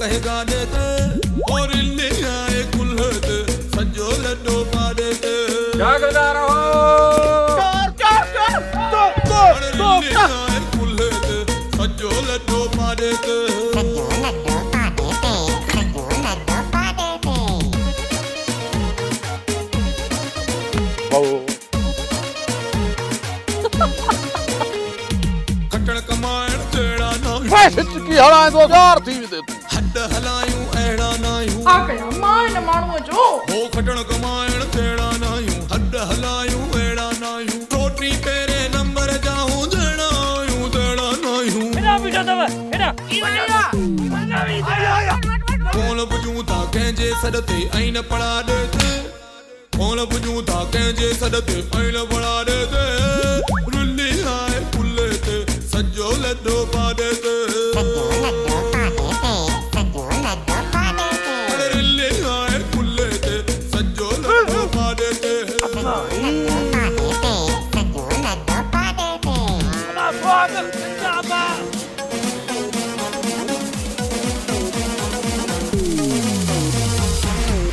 ڪنهن گاڏي تي او رلي آهي ڪلهي تي سڄو لڏو پاڏي تي. جاڳندا رهو. چور چور چور چور چور چور رلي آهي ڪلهي تي سڄو لڏو پاڏي تي. سڄو لڏو پاڏي تي سڄو لڏو پاڏي تي. کٽڻ ڪمائڻ جهڙا ناهيون. بس هچڪي هڻائيندو يار ٿي ويندين تون. هڏ هلايون اهڙا ناهيون. ڇا ڪيان مان هن ماڻهوء جو. هو کٽڻ ڪمائڻ جهڙا ناهيون. هڏ هلايون اهڙا ناهيون. روٽي پهرين نمبر جا هون جهڙا آهيون تهڙا ناهيون. هيڏانهن بيٺا اٿو هيڏانهن. ڪونه پڄون ٿا ڪنهن جي سڏ تي ۽ نه پڙاڏي تي. ڪونه پڄون ٿا ڪنهن جي سڏ تي ۽ نه پڙاڏي تي. رلي آهي ڪلهي تي سڄو لڏو پاڏي تي. سڄو لڏو پاڏي تي سڄو لڏو پاڏي تي. اڙي رلي آهي ڪلهي تي سڄو لڏو پاڏي تي. سڄو لڏو پاڏي تي سڄو لڏو پاڏي تي. ابا سهاڳ زنده ابا.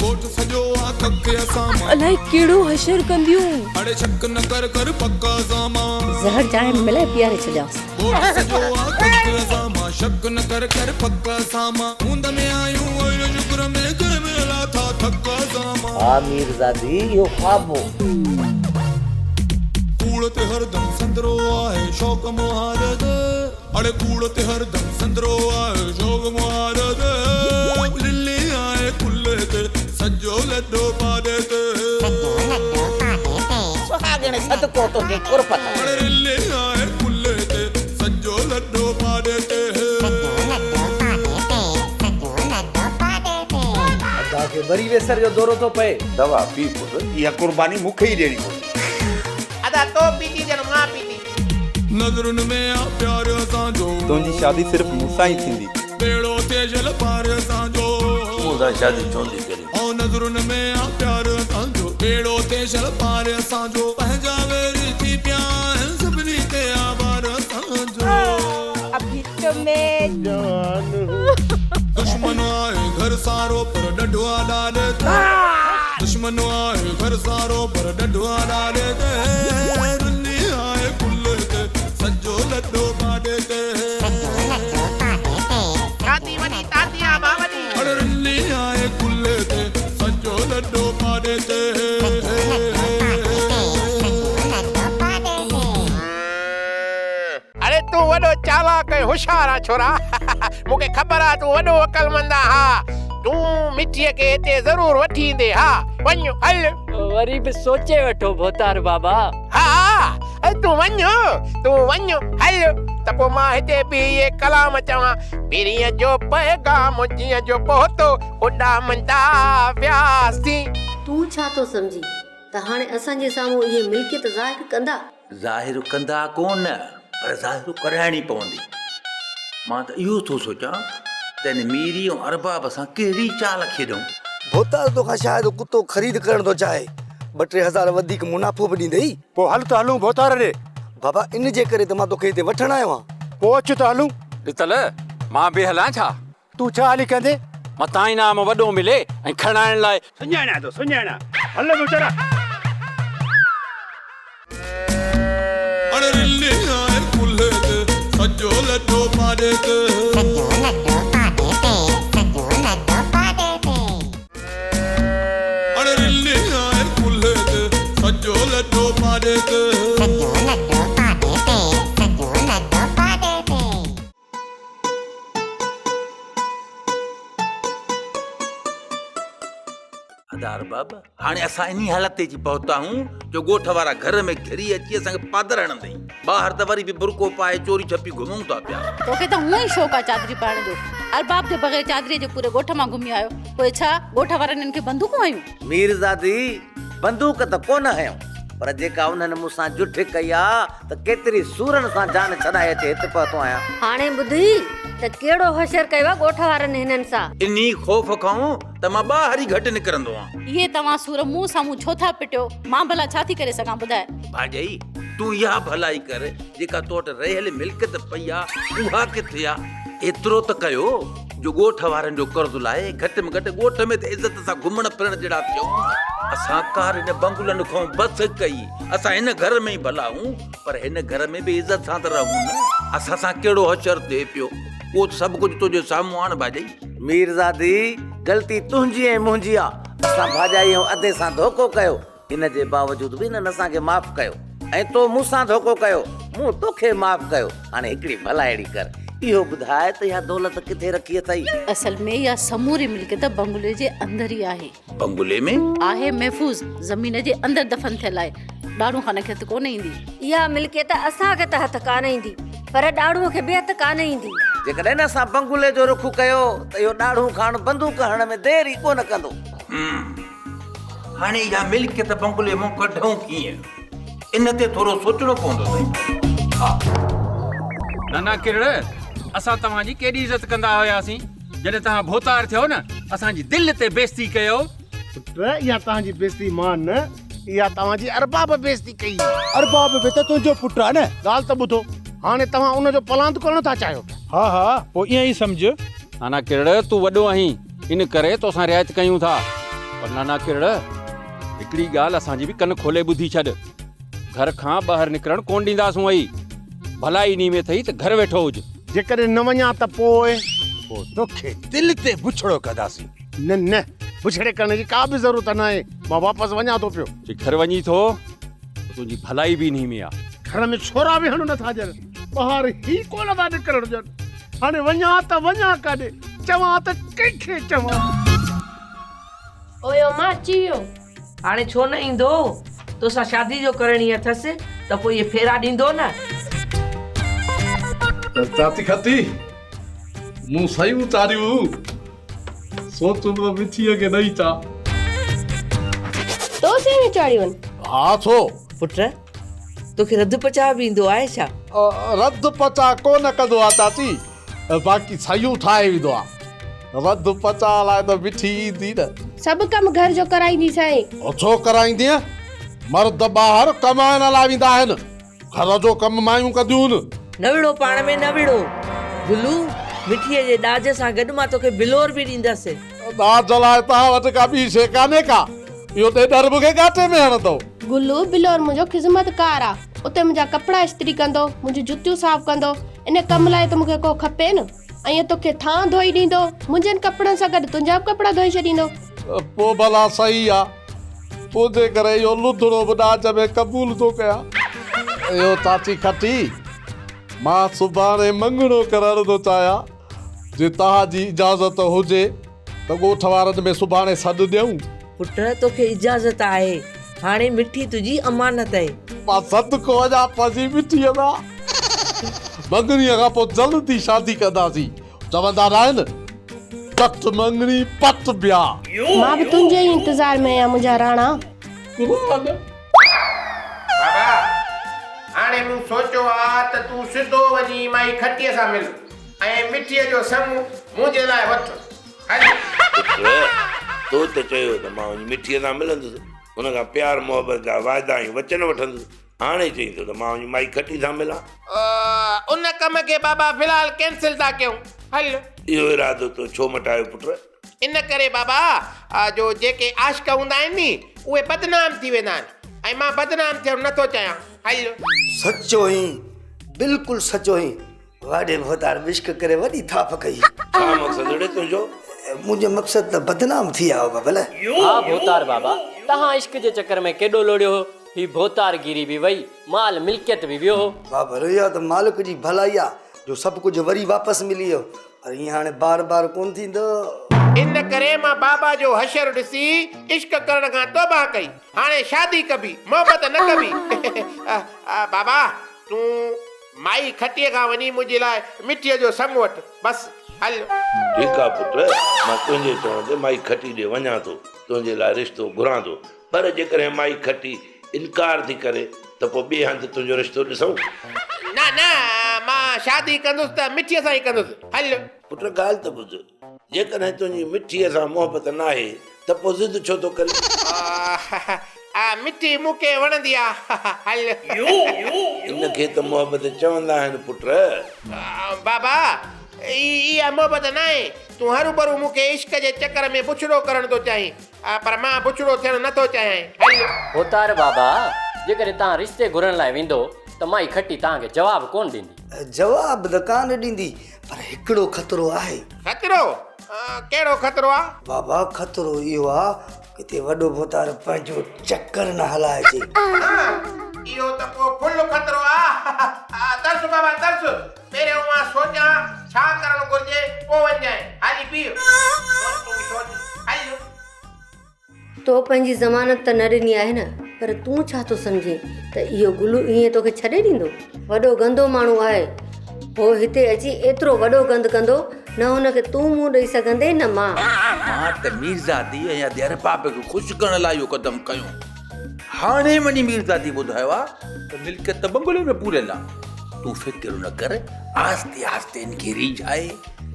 ڳوٺ سڄو آ ڪک اسان مان. الائي ڪهڙو حشر ڪنديون. اڙي شڪ نه ڪر ڪر پڪ اسان مان. زهر چانهه ۾ ملائي پياري ڇڏيانس. ڳوٺ سڄو آ ڪک اسان مان. شڪ نه ڪر ڪر پڪ اسان مان. هوند ۾ آهيون عين شڪر ۾ ڪنهن به نه لاٿا ٿڪ اسان مان. ها ميرزادي اهو خواب هو. ڪوڙ تي هردم سندرو آهي شوق مهار تي. اڙي ڪوڙ تي هردم سندرو آهي شوق مهار تي. للي آهي ڪلهي تي سڄو لڏو پاڏي تي. سڄو لڏو پاڏي تي. سهاڳڻ صدقو تنهنجي قرب تان. اڙي رلي آهي ڪلهي تي سڄو لڏو پاڏي تي. سڄو لڏو پاڏي تي سڄو لڏو پاڏي تي. ادا کي وري ويسر جو دورو ٿو پئي. دوا پي پٽ، اها قرباني مون کي ئي ڏيڻي پوندي. ادا تو پيتي ڄڻ مان پيتي. نظرن ۾ آ پيار اسان جو. تنهنجي شادي صرف مون سان ئي ٿيندي. ٻيڙو ٿئي شل پار اسان جو. تون مون سان شادي ڇو نٿي ڪرين؟ او نظرن ۾ آ پيار اسان جو. ٻيڙو ٿئي شل پار اسان جو. پنهنجا ويري ٿي پيا آهن سڀني تي آ بار اسان جو. اڀي تو مين جوان هون. دشمن آهي گهر سارو پر ڏڍو آ ڏاڏي تي. دشمن آهي گهر سارو پر ڏڍو آ ڏاڏي تي. رلي آهي ڪلهي تي سڄو لڏو پاڏي تي. سڄو لڏو پاڏي تي. شادي وڏي تادي آ ڀا وڏي. اڙي رلي آهي ڪلهي تي سڄو لڏو پاڏي تي. سڄو لڏو پاڏي تي سڄو لڏو پاڏي تي. اڙي تون وڏو چالاڪ ۽ هوشيار آن ڇورا. مون کي خبر آ تون وڏو عقلمند آن. ها تون مٺيء کي هتي ضرور وٺي ايندين. ها وڃ هل. وري به سوچي وٺو ڀوتار بابا. ها تون وڃ تون وڃ هل ته پوء مان هتي بيهي اهي ڪلام چوان. پرينء جو پيغام جيئن جو پهتو اڏامندا وياسين. تون ڇا ٿو سمجهين ته هاڻي اسان جي سامهون اهي ملڪيت ظاهر ڪندا؟ ظاهر ڪندا ڪونه پر ظاهر ڪرائڻي پوندي. مان ته اهو ٿو سوچان ته هن ميري ۽ ارباب سان ڪهڙي چال کيڏون. ڀوتار توکان شايد ڪتو خريد ڪرڻ ٿو چاهي. ٻه ٽي هزار وڌيڪ منافعو به ڏيندئي. پوء هل ته هلون ڀوتار ڏي. بابا ان جي ڪري ته مان توکي هتي وٺڻ آيو آهيان. پوء اچ ته هلون. ڏتل، مان به هلان ڇا؟ تون ڇا هلي ڪندين؟ متان انعام وڏو ملي ۽ کڻائڻ لاء. سڃاڻيان ٿو سڃاڻيان. هل ويچارا. اڙ رلي آهي ڪلهي تي سڄو لڏو پاڏي تي. سڄو لڏو پاڏي تي سڄو لڏو پاڏي تي. اڙ رلي آهي ڪلهي تي سڄو لڏو پاڏي تي. سڄو لڏو پاڏي تي سڄو لڏو پاڏي تي. ادا ارباب، هاڻي اسان انهي حالت تي اچي پهتا آهيون جو ڳوٺ وارا گهر ۾ گهري اچي اسان کي پادر هڻندئي. ٻاهر ته وري به برقعو پائي چوري ڇپي گهمون ٿا پيا. توکي ته هونء ئي شوق آ چادري پائڻ جو. ارباب جو بغير چادريء جي پوري ڳوٺ مان گهمي آيو. پوء ڇا ڳوٺ وارن هن کي بندوقون هنيون؟ ميرزادي، بندوق ته ڪونه هنيو، پر جيڪا انهن مون سان جٺ ڪئي آ ته ڪيتري سورن سان جان ڇڏائي اچي هت پهتو آهيان. هاڻي ٻڌئي ته ڪهڙو حشر ڪيو آ ڳوٺ وارن هنن سان. انهي خوف کان ته مان ٻاهر ئي گهٽ نڪرندو آهيان. اهي توهان سور مون سامهون ڇو ٿا پٽيو؟ مان ڀلا ڇا ٿي ڪري سگهان ٻڌاء؟ ڀاڄائي، تون اها ڀلائي ڪر، جيڪا تو وٽ رهيل ملڪيت پئي آ، اها ڪٿي آ؟ ايترو ته ڪيو. جو ڳوٺ وارن جو قرض لاهي گهٽ ۾ گهٽ ڳوٺ ۾ ته عزت سان گهمڻ ڦرڻ جهڙا ٿيون. اسان ڪار هن بنگلن کان بس ڪئي. اسان هن گهر ۾ ئي ڀلا هون پر هن گهر ۾ به عزت سان ته رهون نه. اسان سان ڪهڙو حشر ٿئي پيو. اهو ته سڀ ڪجهه تنهنجي سامهون آ نه ڀاڄائي. ميرزادي، غلطي تنهنجي ۽ منهنجي آ. اسان ڀاڄائي ۽ ادي سان ڌوڪو ڪيو. ان جي باوجود به هنن اسان کي معاف ڪيو ۽ تو مون سان ڌوڪو ڪيو، مون توکي معاف ڪيو. هاڻي هڪڙي ڀلائڙي ڪر، اهو ٻڌاء ته اها دولت ڪٿي رکي اٿئي؟ اصل ۾ اها سموري ملڪيت بنگلي جي اندر ئي آهي. بنگلي ۾؟ آهي محفوظ، زمين جي اندر دفن ٿيل آهي. ڏاڙهون خان کي هٿ ڪونه ايندي. اها ملڪيت اسان کي ته هٿ ڪانه ايندي، پر ڏاڙهونء کي به هٿ ڪانه ايندي. جيڪڏهن اسان بنگلي جو رخ ڪيو ته اهو ڏاڙهون خان بندوق هڻڻ ۾ دير ئي ڪونه ڪندو. هاڻي اها ملڪيت بنگلي مان ڪڍون ڪيئن؟ ان تي ٿورو سوچڻو پوندو سائين. ها. نانا ڪرڙ، اسان توهان جي ڪيڏي عزت ڪندا هياسين، جڏهن توهان ڀوتار ٿيو نه، اسان جي دل تي بيستي ڪيو. پٽ، اها توهان جي بيستي مان نه، اها توهان جي ارباب بيستي ڪئي. ارباب به ته تنهنجو پٽ آهي نه. ڳالهه ته ٻڌو، هاڻي توهان ان جو پلاند ڪرڻ ٿا چاهيو پيا. ها ها، پوء ائين ئي سمجهه. نانا ڪرڙ، تون وڏو آهين. ان ڪري توسان رعايت ڪيون ٿا. پر نانا ڪرڙ، هڪڙي ڳالهه اسان جي به ڪن کولي ٻڌي ڇڏ. گهر کان ٻاهر نڪرڻ ڪونه ڏينداسون ئي. ڀلائي انهي ۾ اٿئي ته گهر ويٺو هج. جيڪڏهن نه وڃان ته پوء؟ پوء توکي دل تي بڇڙو ڪنداسين. نه نه، بڇڙي ڪرڻ جي ڪا به ضرورت ناهي. مان واپس وڃان ٿو پيو. جي گهر وڃين ٿو ته تنهنجي ڀلائي به انهي ۾ آ. گهر ۾ ڇورا ويهڻ نٿا ڏين. ٻاهر ئي ڪونه ٿا نڪرڻ ڏين. هاڻي وڃان ته وڃان ڪاڏي؟ چوان ته ڪنهن کي چوان؟ اوئي امان اچي ويو. هاڻي ڇو نه ايندو؟ توسان شادي جو ڪرڻي اٿس ته پوء اهي ڦيرا ڏيندو نه. چاچي کتي، مون سيون چاڙهيون، سوچ به مٺيء کي ڏئي چا. تو سيون چاڙهيون؟ ها ڇو؟ پٽ، توکي رڌ پچاء به ايندو آهي ڇا؟ رڌ پچاء ڪو نه ڪندو آ چاچي، باقي سيون ٺاهي ويندو آ. رڌ پچاء لاء ته مٺي ايندي نه. سڀ ڪم گهر جو ڪرائينديسانء. ڇو ڪرائيندينء؟ مرد ٻاهر ڪمائڻ لاء ويندا آهن، گهر جو ڪم مايون ڪنديون. نه وڙهو پاڻ ۾ نه وڙهو. گلو، مٺيء جي ڏاج سان گڏ مان توکي بلور به ڏيندس. ڏاج لاء توهان وٽ ڪا ٻي شيء ڪانهي ڪا؟ اهو ڏيڏر مون کي ڳاٽي ۾ هڻندو. گلو، بلور منهنجو خذمتڪار آ. اتي منهنجا ڪپڙا استري ڪندو، منهنجون جتيون صاف ڪندو. ان ڪم لاء ته مون کي ڪو کپي نه. ائين توکي ٿانء ڌوئي ڏيندو، منهنجن ڪپڙن سان گڏ تنهنجا به ڪپڙا ڌوئي ڇڏيندو. پوء ڀلا صحيح آ. تنهنجي ڪري اهو لڌڙو به ڏاج ۾ قبول ٿو ڪيان. اهو چاچي کٽي، مان سڀاڻي مڱڻو ڪرڻ ٿو چاهيان. جي توهان جي اجازت هجي ته ڳوٺ وارن ۾ سڀاڻي سڏ ڏيون. پٽ، توکي اجازت آهي. هاڻي مٺي تنهنجي امانت اهي. مان صدقو وڃان پنهنجي مٺيء تان. مڱڻي کان پوء جلدي شادي ڪنداسين. چوندا ناهن، چٽ مڱڻي پٽ بياهه. مان به تنهنجي ئي انتظار ۾ آهيان منهنجا راڻا. قربان. بابا، هاڻي مون سوچيو آ ته تون سڌو وڃي مائي کٽيء سان مل. ۽ مٺيء جو سڱ منهنجي لاء وٺ. هل. پٽ، تو ته چيو ته مان وڃي مٺيء سان ملندس، هن کان پيار محبت جا واعدا ۽ وچن وٺندس. هاڻي چئين ٿو ته مان وڃي مائي کٽي سان ملان. ان ڪم کي بابا في الحال ڪينسل ٿا ڪيون. هل. اهو ارادو تو ڇو مٽايو پٽ؟ ان ڪري بابا جو جيڪي عاشق هوندا آهن ني اهي بدنام ٿي ويندا آهن ۽ مان بدنام ٿيڻ نٿو چاهيان. هل. سچو هين، بلڪل سچو هين. واڍي ڀوتار عشق ڪري وڏي ٿاڦ ڪئي. ڇا مقصد اڙي تنهنجو؟ منهنجو مقصد ته بدنام ٿي آيو بابل. ها ڀوتار بابا، توهان عشق جي چڪر ۾ ڪيڏو لوڙيو هو، هي ڀوتار گيري به وئي، مال ملڪيت به ويو هو. بابل اها ته مالڪ جي ڀلائي آ جو سڀ ڪجهه وري واپس ملي ويو، پر ائين هاڻي بار بار ڪونه ٿيندو. ان ڪري مان بابا جو حشر ڏسي عشق ڪرڻ کان توبهه ڪئي. هاڻي شادي ڪبي، محبت نه ڪبي. بابا تون مائي کٽيء کان وڃي منهنجي لاء مٺيء جو سڱ وٺ. بس، هل. ٺيڪ آ پٽ، مان تنهنجي چوڻ تي مائي کٽي ڏي وڃان ٿو، تنهنجي لاء رشتو گهران ٿو. پر جيڪڏهن مائي کٽي انڪار ٿي ڪري ته پوء ٻئي هنڌ تنهنجو رشتو ڏسون. نه نه، مان شادي ڪندس ته مٺيء سان ئي ڪندس. هل. پٽ ڳالهه ته ٻڌ، جيڪڏهن تنهنجي مٺيء سان محبت ناهي ته پوء ضد ڇو ٿو ڪرين؟ آ مٺي مون کي وڻندي آ. هل. ان کي ته محبت چوندا آهن پٽ. بابا، اها محبت ناهي. تون هروڀرو مون کي عشق جي چڪر ۾ بڇڙو ڪرڻ ٿو چاهين. پر مان بڇڙو ٿيڻ نه ٿو چاهيان. هل. ڀوتار بابا، جيڪڏهن توهان رشتي گهرڻ لاء ويندو ته مائي کٽي توهان کي جواب ڪونه ڏيندي. جواب ته ڪانه ڏيندي، پر هڪڙو خطرو آهي. خطرو؟ ڪهڙو خطرو آ؟ بابا، خطرو اهو آ، ڪٿي وڏو ڀوتار پنهنجو چڪر نه هلائجي. اهو ته پوء فل خطرو آ. ترس بابا ترس، پهريون مان سوچان ڇا ڪرڻ گهرجي، پوء وڃجانء. هالي بيهه. سوچ تون به سوچ. هل. تو پنهنجي ضمانت ته نه ڏني آهي نه، پر تون ڇا ٿو سمجهين ته اهو گلو ائين توکي ڇڏي ڏيندو؟ وڏو گندو ماڻهو آهي. هو هتي اچي ايترو وڏو گند ڪندو، نه هن کي تون منهن ڏئي سگهندين نه مان. مان ته ميرزادي ۽ ادي ارباب کي خوش ڪرڻ لاء اهو قدم کنيو. هاڻي وڃي ميرزادي ٻڌايو آ ته ملڪيت ته بنگلي ۾ پوريل آ. تون فڪر نه ڪر، آهستي آهستي هن کي ريجهائي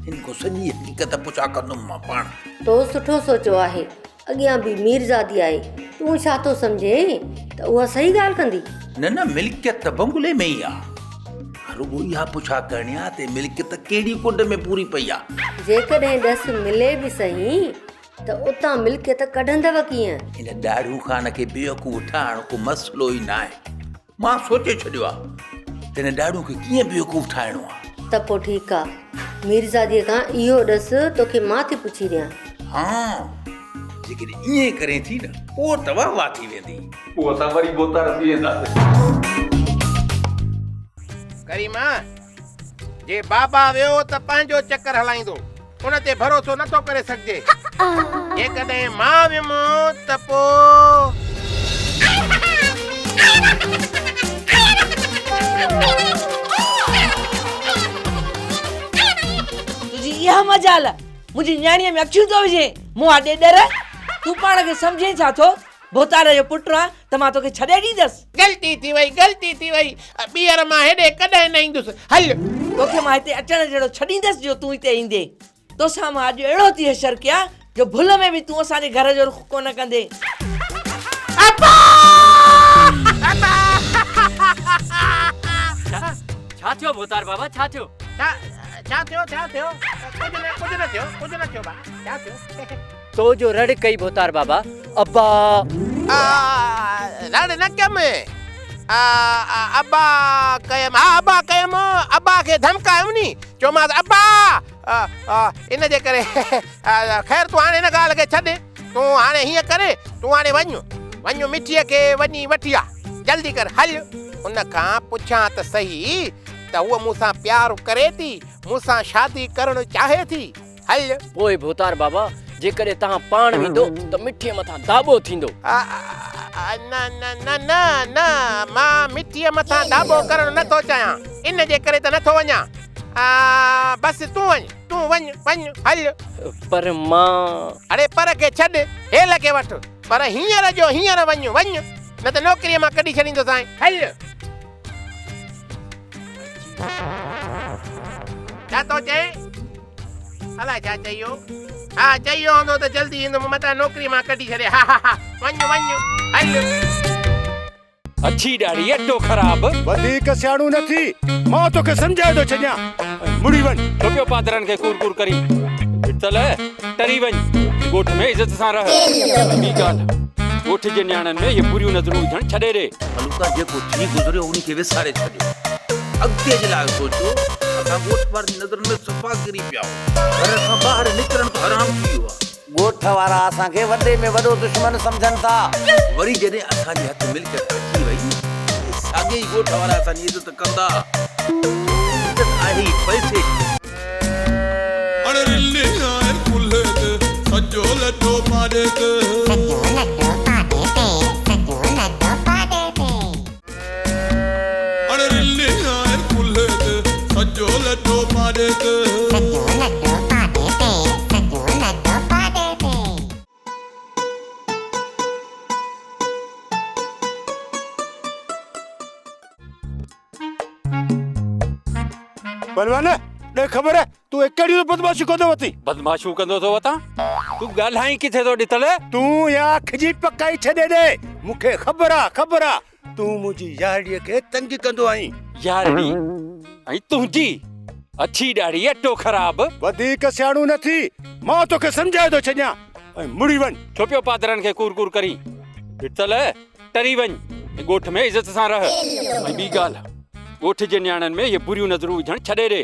هن کان سڄي حقيقت پڇا ڪندم مان پاڻ. تو سٺو سوچيو آهي. اڳيان به ميرزادي آهي. تون ڇا ٿو سمجهين ته اها صحيح ڳالهه ڪندي؟ نه نه ملڪيت ته بنگلي ۾ ئي آ. رڳو اها پڇا ڪرڻي آ ته ملڪيت ڪهڙي ڪنڊ ۾ پوري پئي آ. جيڪڏهن ڏس ملي به سهي ته اتان ملڪيت ڪڍندؤ ڪيئن؟ هن ڏاڙهون خان کي بيوقوف ٺاهڻ ڪو مسئلو ئي ناهي. مان سوچي ڇڏيو آ ته هن ڏاڙهون کي ڪيئن بيوقوف ٺاهڻو آ. ته پوء ٺيڪ آ. ميرزاديء کان اهو ڏس توکي مان ٿي پڇي ڏيان. ها، جيڪڏهن ائين ڪرين ٿي نه، پوء ته واهه واهه ٿي ويندي. پوء اسان وري ڀوتار ٿي وينداسين. ڪريما، جي بابا ويو ته پنهنجو چڪر هلائيندو. ان تي ڀروسو نه ٿو ڪري سگهجي. جيڪڏهن مان ويم ته پوء. تنهنجي اها مجال، منهنجي نياڻيء ۾ اکيون ٿو وجهين، مون آڏي ڏر؟ تون پاڻ کي سمجهين ڇا ٿو؟ ڀوتار جو پٽ آن ته مان توکي ڇڏي ڏيندس. غلطي ٿي وئي، غلطي ٿي وئي، ٻيهر مان هيڏي ڪڏهن نه ايندس، هل. توکي مان هتي اچڻ جهڙو ڇڏيندس جو تون هتي ايندين. توسان مان اڄ اهڙو ٿي حشر ڪيان جو ڀل ۾ به تون اسان جي گهر جو رخ ڪونه ڪندين. ابا! ابا! ڇا ٿيو ڀوتار بابا ڇا ٿيو؟ ڇا ڇا ٿيو ڇا ٿيو؟ ڪجهه نه ڪجهه نه ٿيو ڪجهه نه ٿيو ڀاء ڇا ٿيو؟ تو جو رڙ ڪئي ڀوتار بابا ابا. رڙ نه ڪيم ابا ڪيم ها ابا ڪيم ابا کي ڌمڪايم ني چيومانس ابا ان جي ڪري خير تون هاڻي ان ڳالهه کي ڇڏ تون هاڻي هيئن ڪر تون هاڻي وڃ وڃ مٺيء کي وڃي وٺي آ جلدي ڪر هل ان کان پڇان ته سهي ته هوء مون سان پيار ڪري ٿي مون سان شادي ڪرڻ چاهي ٿي هل. پوء ڀوتار بابا، جيڪڏهن توهان پاڻ ويندو ته مٺيء مٿان داٻو ٿيندو. نه نه نه نه نه، مان مٺيء مٿان داٻو ڪرڻ نه ٿو چاهيان، ان جي ڪري ته نه ٿو وڃان. بس تون وڃ، تون وڃ، وڃ، هل. پر مان. اڙي پر کي ڇڏ، هيل کي وٺ، پر هينئر جو هينئر وڃ، وڃ، نه ته نوڪريء مان ڪڍي ڇڏيندوسانء. هل. ڇا ٿو چئين؟ الائي ڇا چئي ويو. ها چئي ويو هوندو ته جلدي ايندم متان نوڪري مان ڪڍي ڇڏي. ها ها ها وڃ وڃ هل. اڇي ڏاڙهي اٽو خراب. وڌيڪ سياڻو نه ٿي، مان توکي سمجهائي ٿو ڇڏيان ۽ مڙي وڃ. ڇو پيو پادرن کي ڪور ڪور ڪرين؟ ڏتل ٽري وڃ، ڳوٺ ۾ عزت سان رهه. ۽ ٻي ڳالهه، ڳوٺ جي نياڻين ۾ اهي بريون نظرون وجهڻ ڇڏي ڏي. ملوڪا جيڪو ٿي گذريو انهي کي وساري ڇڏيو. اڳتي جي لاء سوچيو، اسان ڳوٺ وارن جي نظرن ۾ صفا ڪري پيا آهيون. گهر کان ٻاهر نڪرڻ به حرام ٿي ويو آهي. ڳوٺ وارا اسان کي وڏي ۾ وڏو دشمن سمجهن ٿا. وري جڏهن اسان جي هٿ ملڪيت اچي وئي ته ساڳي ئي ڳوٺ وارا اسان جي عزت ڪندا. عزت آهي ئي پئسي جي. اڙ رلي آهي ڪلهي تي سڄو لڏو پاڏي تي. سڄو لڏو پاڏي تي سڄو لڏو پاڏي تي. اڙ رلي آهي ڪلهي تي سڄو لڏو پاڏي تي. سڄو لڏو پاڏي تي سڄو لڏو پاڏي تي. پهلوان، ڏي خبر تون هي ڪهڙيون بدمعاشيون ڪندو وتين؟ بدمعاشيون ڪندو ٿو وتان؟ تون ڳالهائين ڪٿي ٿو ڏتل؟ تون اها اک جي پڪائي ڇڏي ڏي، مون کي خبر آ، خبر آ، تون منهنجي يارڙيء کي تنگ ڪندو آهين. يارڙي؟ ۽ تنهنجي؟ اڇي ڏاڙهي اٽو خراب. وڌيڪ سياڻو نه ٿي، مان توکي سمجهائي ٿو ڇڏيان ۽ مڙي وڃ. ڇو پيو پادرن کي ڪور ڪور ڪرين؟ ڏتل، ٽري وڃ ۽ ڳوٺ ۾ عزت سان رهه. ۽ ٻي ڳالهه، ڳوٺ جي نياڻين ۾ اهي بريون نظرون وجهڻ ڇڏي ڏي،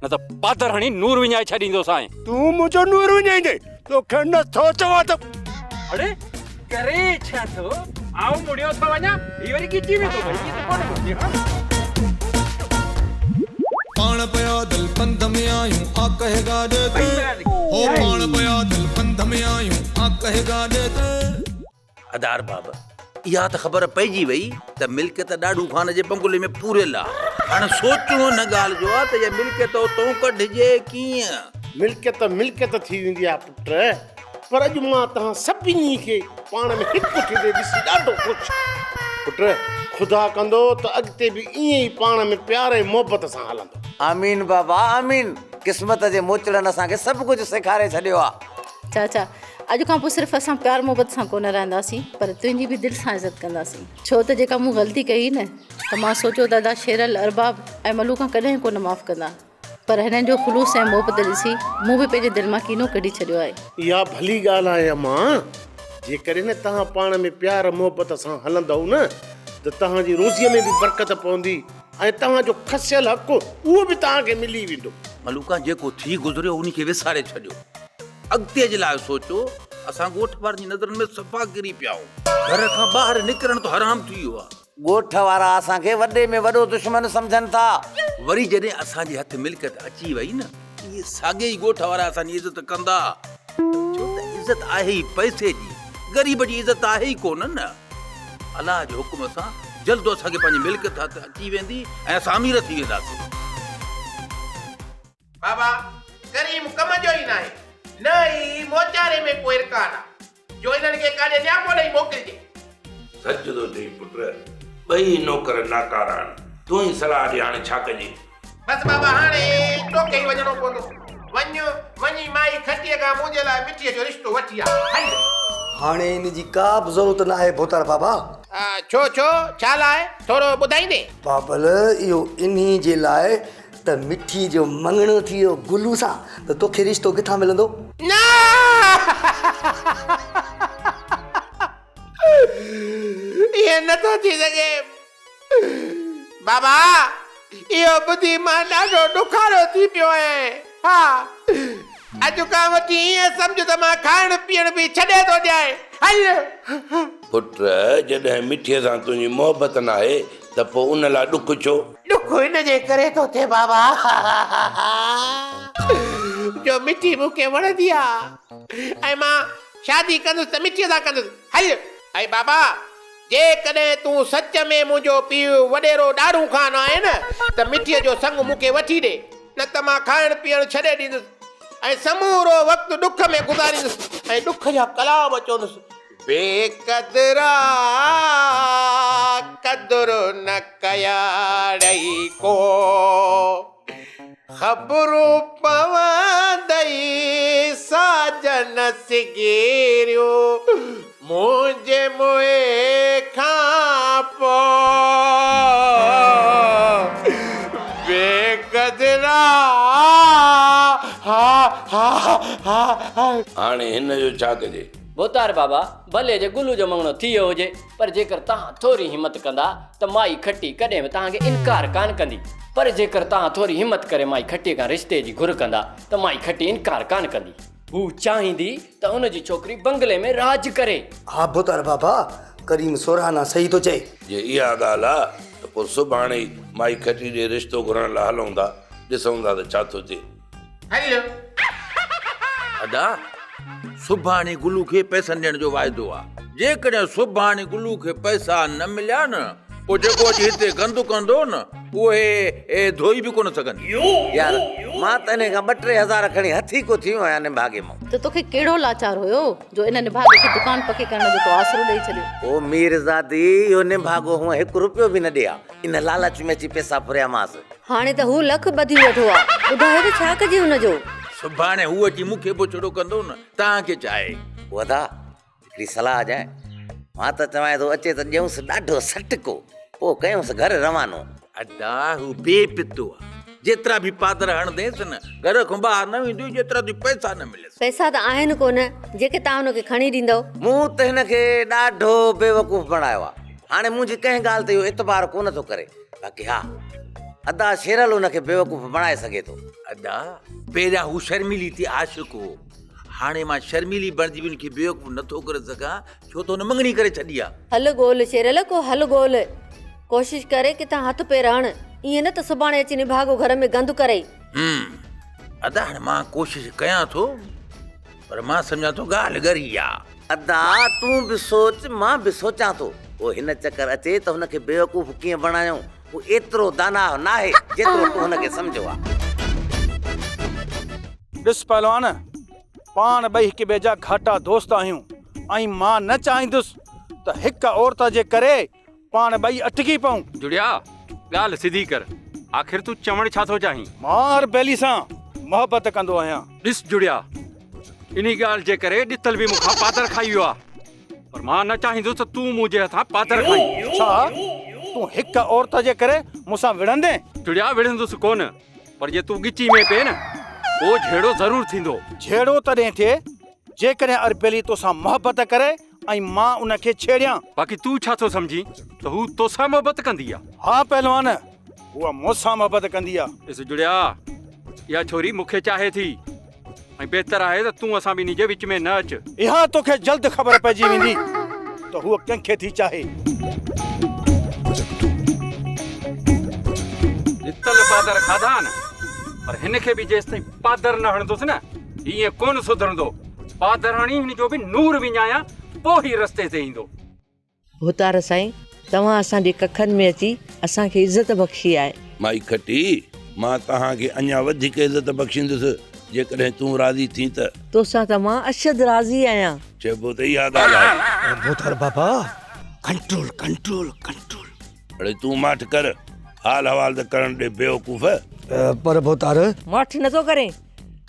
نه ته پادر هڻي نور وڃائي ڇڏيندوسانء. تون منهنجو نور وڃائيندين؟ توکي نه ٿو چوان ته. اڙي ڪري ڇا ٿو؟ آئون مڙيو ٿو وڃان، هي وري ڳچي ۾ ٿو پئي، ائين ته ڪونه گهرجي ها. پاڻ پيا دل پنڌ ۾ آهيون آ ڪهي گاڏي تي هو پاڻ پيا دل پنڌ ۾ آهيون آ ڪهي گاڏي تي. ادا ارباب، اها ته خبر پئجي وئي ته ملڪيت ڏاڍو خان جي بنگلي ۾ پوريل آ. هاڻ سوچڻو ان ڳالهه جو آ ته اها ملڪيت اتون ڪڍجي ڪيئن؟ ملڪيت ملڪيت ٿي ويندي آ پٽ، پر اڄ مان توهان سڀني کي پاڻ ۾ هڪ ٿيندي ڏسي ڏاڍو خوش آهيان. پٽ، خدا ڪندو ته اڳتي به ائين ئي پاڻ ۾ پيار ۽ محبت سان هلندو. آمين بابا آمين، قسمت جي موچڙن اسان کي سڀ ڪجهه سيکاري ڇڏيو آ. چاچا، اڄ کان پوء صرف اسان پيار محبت سان ڪونه رهنداسين پر تنهنجي به دل سان عزت ڪنداسين. ڇو ته جيڪا مون غلطي ڪئي نه ته مان سوچيو ته ادا شيرل، ارباب ۽ ملوڪ کان ڪڏهن ڪونه معاف ڪندا پر هنن جو خلوص ۽ محبت ڏسي مون به پنهنجي دل مان ڪينو ڪڍي ڇڏيو آهي. اها ڀلي ڳالهه آهي امان، جيڪڏهن نه توهان پاڻ ۾ پيار محبت سان هلندؤ نه ته توهان جي روزيء ۾ به برڪت پوندي ۽ توهان جو کسيل حق اهو به توهان کي ملي ويندو. ملوڪا جيڪو ٿي گذريو انهي کي وساري ڇڏيو. اڳتي جي لاء سوچو، اسان ڳوٺ وارن جي نظرن ۾ صفا ڪري پيا آهيون. گهر کان ٻاهر نڪرڻ ته حرام ٿي ويو آهي. ڳوٺ وارا اسان کي وڏي ۾ وڏو دشمن سمجهن ٿا. وري جڏهن اسان جي هٿ ملڪيت اچي وئي نه، اهي ساڳي ئي ڳوٺ وارا اسان جي عزت ڪندا. ڇو ته عزت آهي ئي پئسي جي، غريب جي عزت آهي ئي ڪونه نه. الله جي حڪم سان جلد اسان کي پنهنجي ملڪيت هٿ اچي ويندي ۽ اسان امير ٿي وينداسين. بابا ڪريم ڪم جو ئي ناهي، نه ئي موچاري ۾ ڪو ارڪان آ، جو انهن کي ڪاڏي نياپو ڏئي موڪلجي. سچ ٿو چئين پٽ، ٻئي نوڪر ناڪارا آهن، تون ئي صلاح ڏي هاڻي ڇا ڪجي؟ بس بابا هاڻي توکي ئي وڃڻو پوندو، وڃ، وڃي مائي کٽيء کان منهنجي لاء مٺيء جو رشتو وٺي آ، هل. هاڻي ان جي ڪا به ضرورت ناهي ڀوتار بابا. ڇو ڇو، ڇا لاء، ٿورو ٻڌائيندين؟ بابل اهو انهي جي لاء ته مٺي جو مڱڻو ٿي ويو گلو سان ته توکي رشتو ڪٿان ملندو؟ نه! ائين نه ٿو ٿي سگهي بابا! اهو ٻڌي مان ڏاڍو ڏکارو ٿي پيو آهيان. ها! اڄ کان وٺي ائين سمجهه ته مان کائڻ پيئڻ به ڇڏي ٿو ڏيانء. هل! پٽ، جڏهن مٺيء سان تنهنجي محبت ناهي ته پوء ان لاء ڏک ڇو؟ ڏک ان جي ڪري ٿو ٿئي بابا جو مٺي مون کي وڻندي آ ۽ مان شادي ڪندس ته مٺيء سان ڪندس. هل! ۽ بابا جيڪڏهن تون سچ ۾ منهنجو پيء وڏيرو ڏاڙهون خان آهين نه ته مٺيء جو سڱ مون کي وٺي ڏي، نه ته مان کائڻ پيئڻ ڇڏي ڏيندس ۽ سمورو وقت ڏک ۾ گذاريندس ۽ ڏک جا ڪلام چوندس. بي قدرا قدر نه ڪياڙئي ڪو، خبرون پوندئي ساجن سگهيريون منهنجي موئي کان پو. بي قدرا ها ها ها ها. هاڻي هن جو ڇا ڪجي؟ ڀوتار بابا، ڀلي جي گلو جو مڱڻو ٿي ويو هجي، پر جيڪر توهان ٿوري همت ڪندا ته مائي کٽي ڪڏهن به توهان کي انڪار ڪانه ڪندي. پر جيڪر توهان ٿوري همت ڪري مائي کٽيء کان رشتي جي گهر ڪندا ته مائي کٽي انڪار ڪانه ڪندي. هو چاهيندي ته ان جي ڇوڪري بنگلي ۾ راڄ ڪري. ها ڀوتار بابا، ڪريم سورهانا صحيح ٿو چئي. جي اها ڳالهه آ ته پوء سڀاڻي ئي مائي کٽي ڏي رشتو گهرڻ لاء هلون ٿا، ڏسون ٿا ته ڇا ٿو ٿئي. هل. ادا، سڀاڻي گلو کي پئسن ڏيڻ جو واعدو آ. جيڪڏهن سڀاڻي گلو کي پئسا نه مليا نه، پوء جيڪو اچي هتي گند ڪندو نه، اهو هي ڌوئي به ڪونه سگهندي. يار، مان ته انهيء کان ٻه ٽي هزار کڻي هٿيڪو ٿي ويو آهيان نڀاڳي مان. ته توکي ڪهڙو لاچار هيو جو ان نڀاڳي کي دڪان پڪي ڪرڻ جو تو آسرو ڏئي ڇڏيو. او ميرزادي، اهو نڀاڳو هونء هڪ رپيو به نه ڏئي ها. ان لالچ ۾ اچي پئسا ڦريامانس. هاڻي ته هو لک ٻڌي ويٺو آ، ٻڌايو ته ڇا ڪجي هن جو؟ سڀاڻي هو اچي مون کي بڇڙو ڪندو نه، توهان کي ڇا آهي؟ او ادا، هڪڙي صلاح ڏيانء، مان ته چوانء ٿو اچي ته ڏيونس ڏاڍو سٽڪو، پوء ڪيونس گهر روانو. ادا، هو بي پتو آ، جيترا به پادر هڻنديس نه، گهر کان ٻاهر نه ويندي، جيترا تائين پئسا نه مليس. پئسا ته آهن ڪونه، جيڪي توهان هن کي کڻي ڏيندؤ. مون ته هن کي ڏاڍو بيوقوف بڻايو آ. هاڻي منهنجي ڪنهن ڳالهه تي اهو اعتبار ڪونه ٿو ڪري. باقي ها، ادا شيرل هن کي بيوقوف بڻائي سگهي ٿو. ادا، پهريان هو شرميلي تي عاشق هو. هاڻي مان شرميلي بڻجي به هن کي بيوقوف نٿو ڪري سگهان، ڇو ته هن مڱڻي ڪري ڇڏي آ. هل ڳول شيرل، ڪو حل ڳول. ڪوشش ڪري ڪٿان هٿ پير هڻ. ائين نه ته سڀاڻي اچي نڀاڳو گهر ۾ گند ڪرئي. هم، ادا هاڻي مان ڪوشش ڪيان ٿو، پر مان سمجهان ٿو ڳالهه ڳري آ. ادا تون به سوچ مان به سوچان ٿو. پوء هن چڪر اچي ته هن کي بيوقوف ڪيئن بڻايون. هو ايترو داناء ناهي جيترو تون هن کي سمجهيو آ. ڏس پهلوان، پاڻ ٻئي هڪ ٻئي جا گهاٽا دوست آهيون ۽ مان نه چاهيندس ته هڪ عورت جي ڪري پاڻ ٻئي اٽڪي پئون. جڙيا، ڳالهه سڌي ڪر، آخر تون چوڻ ڇا ٿو چاهين؟ مان اربيلي سان محبت ڪندو آهيان. ڏس جڙيا، انهي ڳالهه جي ڪري ڏتل به مون کان پادر کائي ويو آ. پر مان نه چاهيندس ته تون منهنجي هٿان پادر کائين. ڇا تون هڪ عورت جي ڪري مون سان وڙهندين؟ چڙيا، وڙهندس ڪونه، پر جي تون ڳچي ۾ پئين نه، پوء جهيڙو ضرور ٿيندو. جهيڙو تڏهن ٿئي، جيڪڏهن اربيلي توسان محبت ڪري ۽ مان ان کي ڇيڙيان. باقي تون ڇا ٿو سمجهين ته هوء توسان محبت ڪندي آ؟ ها پهلوان، هوء مون سان محبت ڪندي آ. ڏس جڙيا، اها ڇوري مون کي چاهي ٿي. ۽ بهتر آهي ته تون اسان ٻنهي جي وچ ۾ نه اچ. اها توکي جلد خبر پئجي ويندي ته هوء ڪنهن کي ٿي چاهي. ڏتل پادر کاڌا آهن، پر هن کي به جيستائين پادر نه هڻندس نه، هي ائين ڪونه سڌرندو. پادر هڻي هن جو به نور وڃايان، پوء هي رستي تي ايندو. ڀوتار سائين، توهان اسان جي ڪکن ۾ اچي اسان کي عزت بخشي آهي. مائي کٽي، مان توهان کي اڃا وڌيڪ عزت بخشيندس، جيڪڏهن تون راضي ٿين ته. توسان ته مان اشد راضي آهيان. چئبو ته اها ڳالهه آهي. ڀوتار بابا، ڪنٽرول، ڪنٽرول، ڪنٽرول. اڙي تون ماٺ ڪر، حال حوال ته ڪرڻ ڏي بيوقوف. پر ڀوتار. ماٺ نٿو ڪرين؟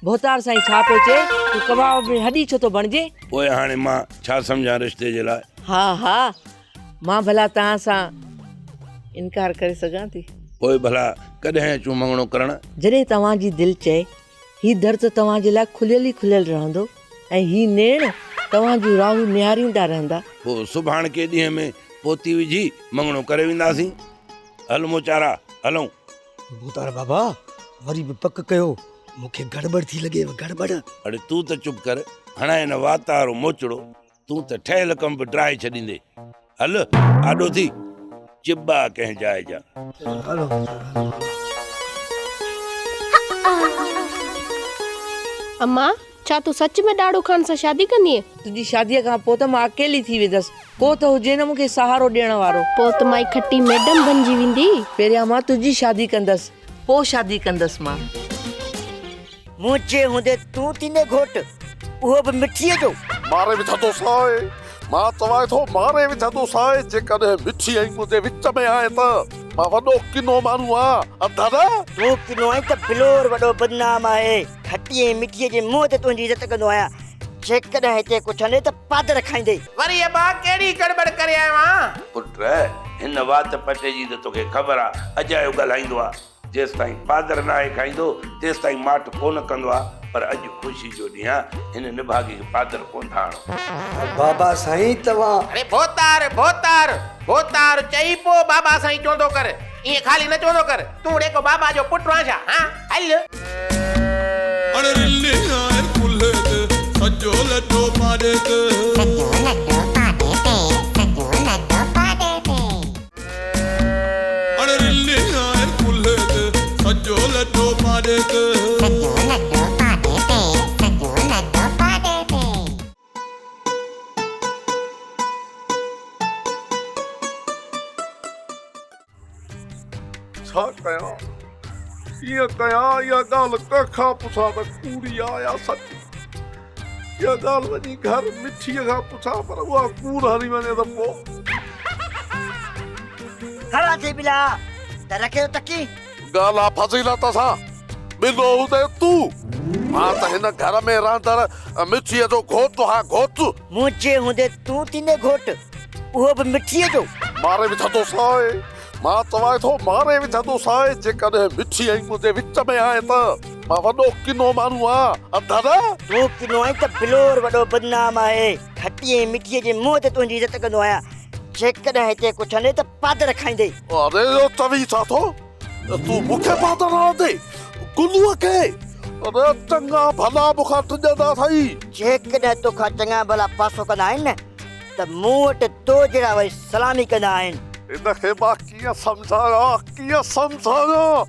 ڀوتار سائين ڇا پيو چئي، تون ڪباب ۾ هڏي ڇو ٿو بڻجين؟ پوء هاڻي مان ڇا سمجهان رشتي جي لاء؟ ها ها، مان ڀلا توهان سان انڪار ڪري سگهان ٿي؟ پوء ڀلا ڪڏهن اچون مڱڻو ڪرڻ؟ جڏهن توهان جي دل چئي، هي در ته توهان جي لاء کليل ئي کليل رهندو ۽ هي نيڻ توهان جون راهون نهاريندا رهندا. پوء سڀاڻڪي ڏينهن ۾ پوتي وجهي مڱڻو ڪري وينداسين. هل موچارا، هلون. ڀوتار بابا وري به پڪ ڪيو مون کي گڙٻڙ ٿي لڳي گڙٻڙ. اڙي تون ته چپ ڪر هڻائي نه وات وارو موچڙو تون ته ٺهيل ڪم به ڊاهي ڇڏيندي هل آڏو ٿي چٻا ڪنهن جاء جا. هلو. امان ڇا تون سچ ۾ ڏاڙهو خان سان شادي ڪندينء؟ تنهنجي شاديء کان پوء ته مان اڪيلي ٿي ويندس. ڪو ته هجي نه مون کي سهارو ڏيڻ وارو. پوء ته مائي کٽي ميڊم بنجي ويندي. پهريان مان تنهنجي شادي ڪندس، پوء شادي ڪندس مان. منهنجي هوندي تون ٿيندين گهوٽ، اهو به مٺيء جو. ماري وجهندوسانء، مان چوانء ٿو ماري وجهندوسانء، جيڪڏهن مٺي ۽ منهنجي وچ ۾ آئين ته مان وڏو ڪنو ماڻهو آهيان، انڌر! تون ڪنو آهين ته بلور وڏو بدنام آهي. کٽي ۽ مٺيء جي منهن تي تنهنجي عزت ڪندو آهيان. جيڪڏهن هتي ڪجهه هلي ته پادر کائيندين. وري ابا ڪهڙي گڙٻڙ ڪري آيو آن؟ پٽ، هن وات پٽي جي ته توکي خبر آ، اجايو ڳالهائيندو آ. جيستائين پادر ناهي کائيندو، تيستائين ماٺ ڪونه ڪندو آ. پر اڄ خوشي جو ڏينهن آ، هن نڀاڳي کي پادر ڪونه ٿا هڻو. بابا سائين توهان. اڙي ڀوتار، ڀوتار، ڀوتار چئي پوء بابا سائين چوندو ڪر. ائين خالي نه چوندو ڪر. تون ڙي ڪو بابا جو پٽ آن ڇا؟ هان؟ هل. اڙ رلي آهي ڪلهي تي سڄو لڏو پاڏي تي. سڄو لڏو پاڏي تي سڄو لڏو پاڏي تي. اڙ رلي آهي ڪلهي تي سڄو لڏو پاڏي تي. سڄو لڏو پاڏي تي سڄو لڏو پاڏي تي. ڇا ڪيان، ڪيئن ڪيان، اها ڳالهه ڪنهن کان پڇان ته ڪوڙي آ يا سچي؟ اها ڳالهه وڃي گهر مٺيء کان پڇان پر اها ڪوڙ هڻي وڃي ته پوء؟ کڙا ٿي ٻلا ته رکي ٿو تڪي. ڳالهه آ فضيلت سان، ٻلو هوندين تون، مان ته هن گهر ۾ رهندڙ مٺيء جو گهوٽ آهيان، گهوٽ. منهنجي هوندي تون ٿيندين گهوٽ، اهو به مٺيء جو. ماري وجهندوسانء، مان چوانء ٿو ماري وجهندوسانء جيڪڏهن مٺي ۽ منهنجي وچ ۾ آئين ته. مان وڏو ڪنو ماڻهو آهيان، اڌر. تون ڪنو آهين ته بلور وڏو بدنام آهي. کٽي ۽ مٺيء جي منهن تي تنهنجي عزت ڪندو آهيان. جيڪڏهن هتي ڪو ڇني ته پادر کائيندين. اڙي اهو چوين ڇا ٿو؟ تون مون کي پادر هڻندين؟ گلوء کي؟ اڙي چڱا ڀلا مون کان ڊڄندا اٿئي. جيڪڏهن توکان چڱا ڀلا پاسو ڪندا آهن نه ته مون وٽ تو جهڙا وري سلامي ڪندا آهن. هن کي مان ڪيئن سمجهايان، ڪيئن سمجهايان؟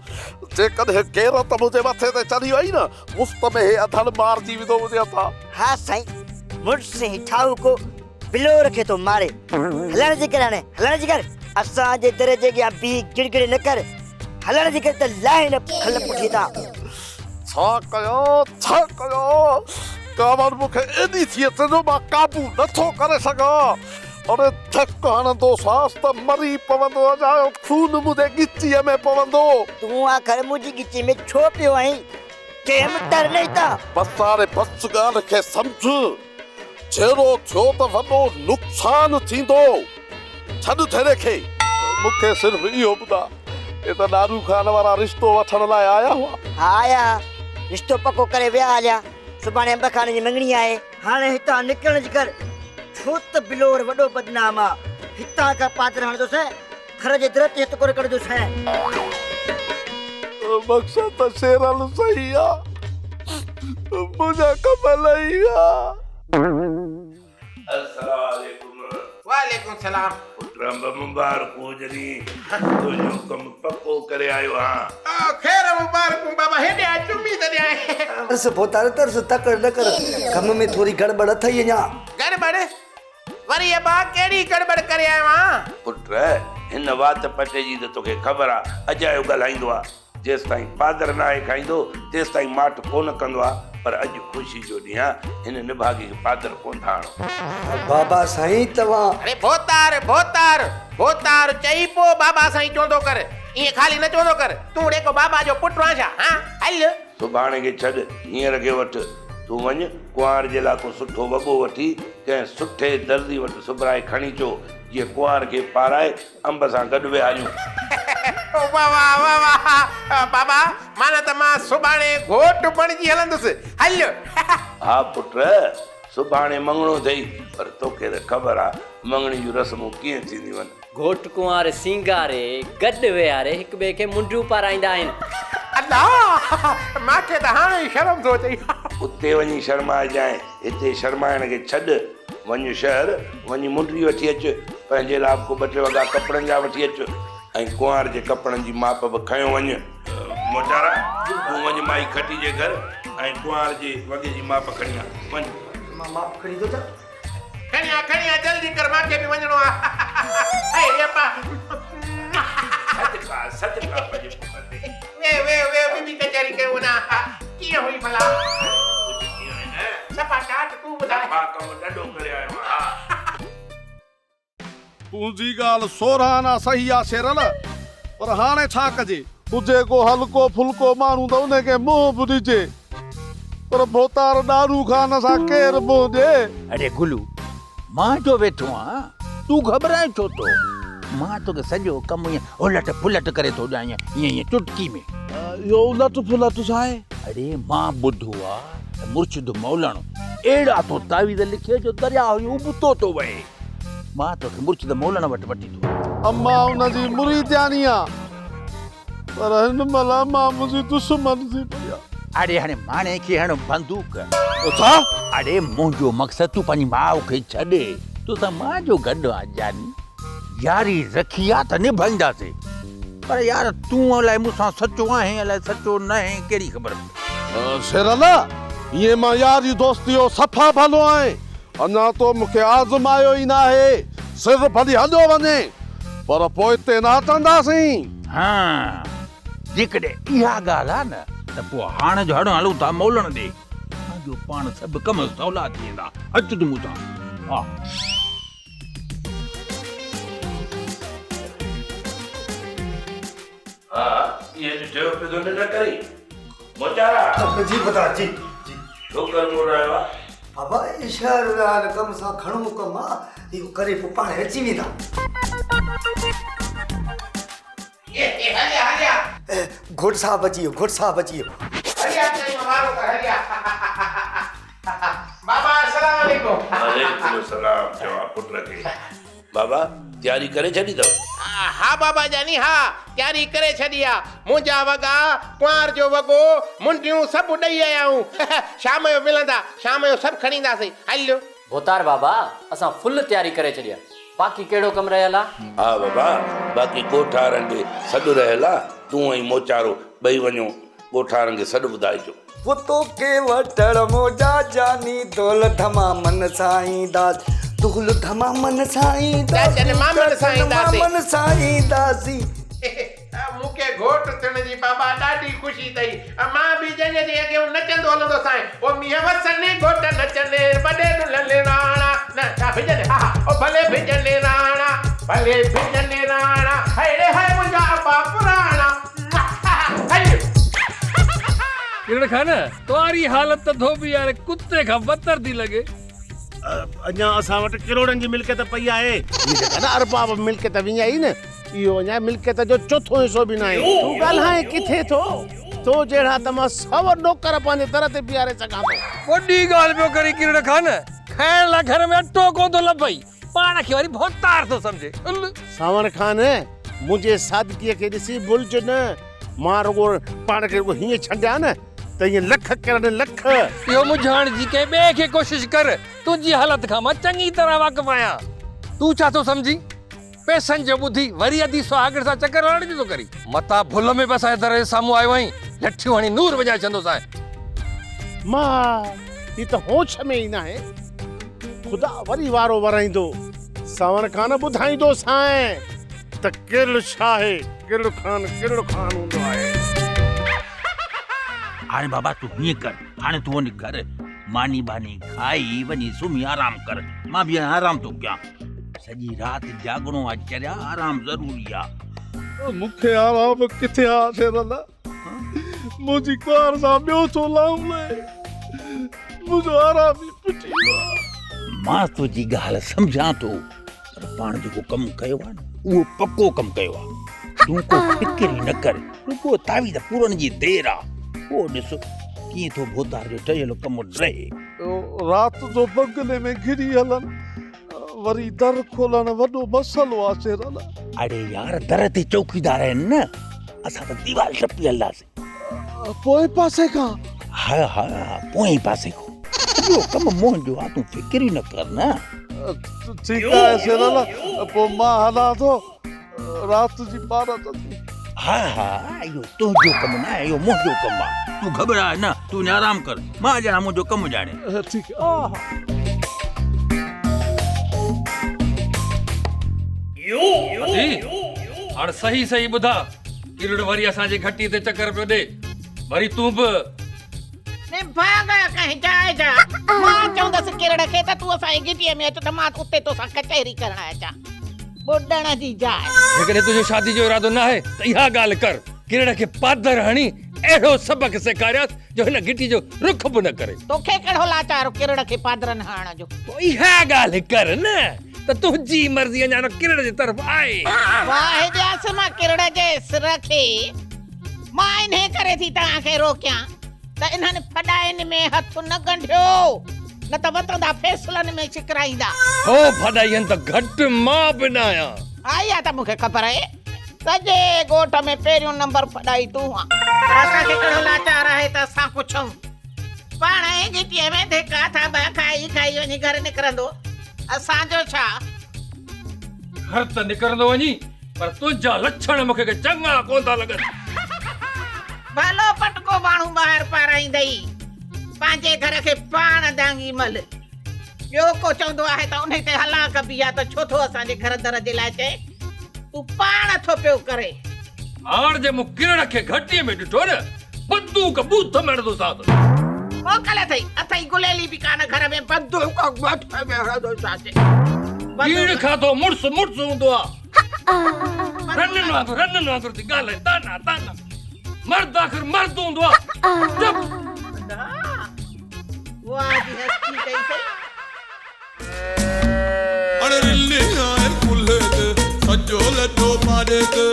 جيڪڏهن غيرت منهنجي مٿي تي چڙهي وئي نه، مفت ۾ هي اڌڙ مارجي ويندو منهنجي هٿان. ها سائين، مڙس هي ٺاهوڪو بلور کي ٿو ماري. هلڻ جي ڪر هاڻي، هلڻ جي ڪر. اسان جي در جي اڳيان بيهي گڙگڙ نه ڪر. هلڻ جي ڪر ته لاهين نه کل پٺيء تان. ڇا ڪيان، ڇا ڪيان؟ ڪاوڙ مون کي ايڏي ٿي اچي جو مان قابو نه ٿو ڪري سگهان. اڙي ڌڪ هڻندوسانس ته مري پوندو، اجايو خون منهنجي ڳچيء ۾ پوندو. تون آخر منهنجي ڳچيء ۾ ڇو پيو آهين؟ چيم تر نه هتان. بس هاڻي بس ڳالهه کي سمجهه. جهيڙو ٿيو ته وڏو نقصان ٿيندو. ڇڏ ٿيڙي کي. مون کي صرف اهو ٻڌاء، هي ته ڏاڏو خان وارا رشتو وٺڻ لاء آيا هئا؟ ها آيا ها. رشتو پڪو ڪري ويا هليا. سڀاڻي انب خان جي مڱڻي آهي. هاڻي هتان نڪرڻ جي ڪر، ڇو ته بلور وڏو بدنام آ. هتان کان پادر هڻندوسين، گهر جي در تي هٿ ڪونه ڪڍندوسين. مقصد ته شيرل صحيح آ. منهنجا ڪم لهي ويا. السلام عليڪم. وعليڪم السلام. پٽ انب مبارڪون هجني تنهنجو ڪم پڪو ڪري آيو آهان. خير مبارڪون بابا هيڏي آ چمي ته ڏيانء. ترس ڀوتار ترس تڪڙ نه ڪر ڪم ۾ ٿوري گڙٻڙ اٿئي اڃا. گڙٻڙ؟ وري ابا ڪهڙي گڙٻڙ ڪري آيو آهان؟ پٽ هن وات پٽي جي ته توکي خبر آ اجايو ڳالهائيندو آ. جيستائين پادر ناهي کائيندو، تيستائين ماٺ ڪونه ڪندو آ، پر اڄ خوشي جو ڏينهن آ، هن نڀاڳي کي پادر ڪونه ٿا هڻو. بابا سائين توهان. اڙي ڀوتار، ڀوتار، ڀوتار چئي پوء بابا سائين چوندو ڪر، ائين خالي نه چوندو ڪر، تون ڙي ڪو بابا جو پٽ آن ڇا، هان، هل. سڀاڻي کي ڇڏ، هينئر کي وٺ. تون وڃ، ڪنوار جي لاء ڪو سٺو وڳو وٺي، ڪنهن سٺي درزي وٽ سبرائي کڻي اچو، جيئن ڪنوار کي پارائي انب سان گڏ ويهاريون. واه واه واه واه بابا معنيٰ ته مان سڀاڻي گهوٽ بڻجي هلندس هل. ها پٽ سڀاڻي مڱڻو اٿئي پر توکي ته خبر آ مڱڻي جون رسمون ڪيئن ٿينديون آهن. گهوٽ ڪنوار سينگاري گڏ ويهاري هڪ ٻئي کي منڊيون پارائيندا آهن. ادا مانکي ته هاڻي ئي شرم ٿو اچي. اتي وڃي شرمائجانء هتي شرمائڻ کي ڇڏ. وڃ شهر، وڃي منڊري وٺي اچ، پنهنجي لاء به ڪو ٻه ٽي وڳا ڪپڙن جا وٺي اچ ۽ ڪنوار جي ڪپڙن جي ماپ به کنيو وڃ. موچارا، تون وڃ مائي کٽي جي گهر ۽ ڪنوار جي وڳي جي ماپ کڻي آ، وڃ. مان ماپ کڻي ٿو اچان. کڻي آ، کڻي آ، جلدي ڪر، مان کي به وڃڻو آ. اي ابا. صدقا، صدقا پنهنجي پٽ تي. ويهه، ويهه، ويهه، بي بي ڪچهري ڪيون نه. ڪيئن هئي ڀلا؟ ڪجهه ٿي وڃي نه. صفا ٽاٽ تون ٻڌاء. صفا ڪم ڏڍو ڪري آيو آهيان ها. تنهنجي ڳالهه سورهن آنا صحيح آ شيرل، پر هاڻي ڇا ڪجي؟ هجي ڪو هلڪو ڦلڪو ماڻهو ته ان کي منهن به ڏجي، پر ڀوتار ڏاڏو خان سان ڪير منهن ڏئي؟ اڙي گلو، مان جو ويٺو آهيان، تون گهٻرائين ڇو ٿو؟ مان توکي سڄو ڪم ائين الٽ پلٽ ڪري ٿو ڏيان، ائين ائين چٽڪي ۾. اهو الٽ پلٽ ڇا آهي؟ اڙي مان ٻڌو آ ته مرشد مولڻ اهڙا ٿو تعويذ لکي جو درياهه ائين ابتو ٿو وهي. مان توکي مرشد مولڻ وٽ وٺي ٿو هلان. اما ان جي مريدياڻي آ، پر هن مهل اما منهنجي دشمن ٿي پئي آ. اڙي هاڻي ماڻي کي هڻ بندوق. ڇا؟ اڙي منهنجو مقصد تون پنهنجي ماء کي ڇڏ، توسان مان جو گڏ آ جاني. ياري رکي آ ته نڀائينداسين. پر يار تون الائي مون سان سچو آهين الائي سچو ناهين ڪهڙي خبر. شيرل، ائين مان ياري دوستي جو صفا ڀلو آهين. اڃا تو مون کي آزمايو ئي ناهي. سر ڀلي هليو وڃي پر پوئتي نه هٽنداسين. ها جيڪڏهن اها ڳالهه آ نه ته پوء هاڻ جو هڙ هلون ٿا مولڻ ڏي. پنهنجو پاڻ سڀ ڪم سولا ٿي ويندا. اچ تون مون سان. ها. ها، اهي جو چيو پيو ٿو ننڊ ڪرين. موچارا! جي پتا جي جي. ڇوڪر موٽايو آ. بابا اهي شهر ويا آهن ڪم سان گهڻو ڪم آ اهو ڪري پوء پاڻهي اچي ويندا. هليا هليا. گهوٽ صاحب اچي ويو گهوٽ صاحب اچي ويو. هليا چيم وارو ڪر هليا. بابا السلام عليڪم. وعليڪم السلام چوان پٽ کي. بابا تياري ڪري ڇڏي اٿو؟ ها بابا جاني ها تياري ڪري ڇڏي آ. منهنجا وڳا، ڪنوار جو وڳو، منڊيون سڀ ڏئي آيا آهيون. شام جو ملندا، شام جو سڀ کڻي اينداسين. هل. ڀوتار بابا اسان فل تياري ڪري ڇڏي آ. باقي ڪهڙو ڪم رهيل آ؟ ها بابا باقي ڳوٺارن ڏي سڏ رهيل آ. تون ۽ موچارو ٻئي وڃو ڳوٺارن کي سڏ ٻڌائجو. پوء توکي وٺڻ منهنجا جاني دول ڌمامن سان اينداس دول ڌمامن سان اينداسين چاچن مامن سان چاچن اينداسين. مامن سان اينداسين. مون کي گهوٽ ٿيڻ جي بابا ڏاڍي خوشي ٿئي. مان به ڄڃ جي اڳيئون نچندو هلندو سانء. او مينهن وسن گهوٽ نچن وڏي دلهن راڻا نه ڇا ڀڄن ها ها او ڀلي ڀڄن راڻا ڀلي ڀڄن راڻا هڙي هاء منهنجا ابا پراڻا. ڪرڙ خان، تواري حالت ته ڌوٻي واري ڪتي کان بدتر ٿي لڳي. اڃا اسان وٽ ڪروڙن جي ملڪيت پئي آهي. هي جيڪا نه ارباب ملڪيت وڃائي نه، اهو اڃا ملڪيت جو چوٿون حصو به ناهي. تون ڳالهائين ڪٿي ٿو؟ تو جهڙا ته مان سو نوڪر پنهنجي در تي بيهاري سگهان ٿو. وڏي ڳالهه پيو ڪرين ڪرڙ خان، کائڻ لاء گهر ۾ اٽو ڪونه ٿو لڀئي. پاڻ کي وري ڀوتار ٿو سمجهي. ال. سانوڻ خان، منهنجي سادگيء کي ڏسي ڀلج نه. مان رڳو پاڻ کي رڳو هيئن ڇنڊيان نه ته ائين لک ڪرن لک. اهو منجهائڻ جي ڪنهن ٻئي کي ڪوشش ڪر. تنهنجي حالت کان مان چڱي طرح واقف آهيان. تون ڇا ٿو سمجهين؟ پئسن جو ٻڌي وري ادي سهاڳڻ سان چڪر هڻڻ جو ٿو ڪرين. متان ڀل ۾ به اسان جي در جي سامهون آيو آهين، لٺيون هڻي نور وڃائي ڇڏندوسانء. مان، هي ته هوش ۾ ئي ناهي. خدا وري وارو ورائيندو. سانوڻ خان ٻڌائيندو سانء ته ڪرڙ ڇا آهي؟ ڪرڙ خان ڪرڙ خان هوندو آهي. هاڻي بابا تون هيئن ڪر، هاڻي تون وڃ گهر، ماني ٻاني کائي وڃي سمهي آرام ڪر. مان به هاڻي آرام ٿو ڪيان. سڄي رات جاڳڻو آ چريا، آرام ضروري آ. مون کي آرام ڪٿي آ شيرل؟ منهنجي ڪنوار سان ٻيو ٿو لائون لهي، منهنجو آرام ئي ڦٽي ويو آ. مان تنهنجي ڳالهه سمجهان ٿو، پر پاڻ جيڪو ڪم ڪيو آ نه، اهو پڪو ڪم ڪيو آ. تون ڪو فڪر ئي نه ڪر، رڳو تعويذ پورڻ جي دير آ. پوء ڏس ڪيئن ٿو ڀوتار جو ٺهيل ڪم ڊهي. رات جو بنگلي ۾ گهڙي هلن، وري در کولڻ وڏو مسئلو آ شيرل. اڙي يار در تي چوڪيدار آهن نه، اسان ته ديوال ٽپي هلنداسين. پوئين پاسي کان؟ ها ها پوئين پاسي کان. سڄو ڪم منهنجو آ، تون فڪر ئي نه ڪر نه. ٺيڪ آهي شيرل، پوء مان هلان ٿو. رات جي پارت اٿئي. ها ها اهو تنهنجو ڪم ناهي اهو منهنجو ڪم آ. تون گهٻراء نه تون وڃي آرام ڪر مان ڄاڻان منهنجو ڪم ڄاڻي. ٺيڪ آ. ادي هاڻ صحيح صحيح ٻڌاء ڪرڙ وري اسان جي گهٽي تي چڪر پيو ڏي وري تون به. نڀاڳ ڪنهن جاء جا. مان چوندس ڪرڙ کي ته تون اسان جي گهٽيء ۾ اچ ته مان اتي توسان ڪچهري ڪرڻ اچان. ٻڏڻ جي جاء. جيڪڏهن تنهنجو شادي جو ارادو ناهي ته اها ڳالهه ڪر. ڪرڙ کي پادر هڻي اهڙو سبق سيکاريانس جو هن گهٽي جو رخ به نه ڪري. توکي ڪهڙو لاچار ڪرڙ کي پادرن هڻڻ جو. پوء اها ڳالهه ڪر نه ته تنهنجي مرضي اڃا نه ڪرڙ جي طرف آهي. واهه ڏيانس مان ڪرڙ جي سر کي. مان انهي ڪري ٿي توهان کي روڪيان ته انهن ڦڏائين ۾ هٿ نه ڳنڍيو، نه ته وتندا فيصلن ۾ ڇڪرائيندا. هو ڦڏائين ته گهٽ مان به نه آهيان. ها اها ته مون کي خبر آهي. سڄي ڳوٺ ۾ پهريون نمبر ڦڏائي تون آن. پر اسان کي ڪهڙو لاچار آهي ته اسان پڇون. پاڻ ئي گهٽيء ۾ ڌڪا ٿاٻا کائي کائي وڃي گهر نڪرندو. اسان جو ڇا؟ گهر ته نڪرندو وڃي پر تنهنجا لڇڻ مون کي ڪي چڱا ڪونه ٿا لڳن. ڀلو پٽڪو ماڻهو ٻاهر پارائيندئي، پنهنجي گهر کي پاڻ دانگي مل. ٻيو ڪو چوندو آهي ته انهي تي هلان ڪبي آ ته ڇو ٿو اسان جي گهر در جي لاء چئين؟ تون پاڻ ٿو پيو ڪرين. هاڻ جي مون ڪرڙ کي گهٽيء ۾ ڏٺو نه، بندوق ٻوٿ ۾ هڻندوسانس. موڪل اٿئي، اٿئي گليلي به ڪانه گهر ۾، بندوق ٻوٿ ۾ هڻندوسانس. پيڙ کاڌو مڙس مڙس هوندو آ. رنن وانگر رنن وانگر ٿي ڳالهائي طعنا طعنا. مرد آخر مرد هوندو آ. چپ. واهه جي هستي ڪئي اٿئي. اڙي رلي آهي ڪلهي تي سڄو لڏو پاڏي تي.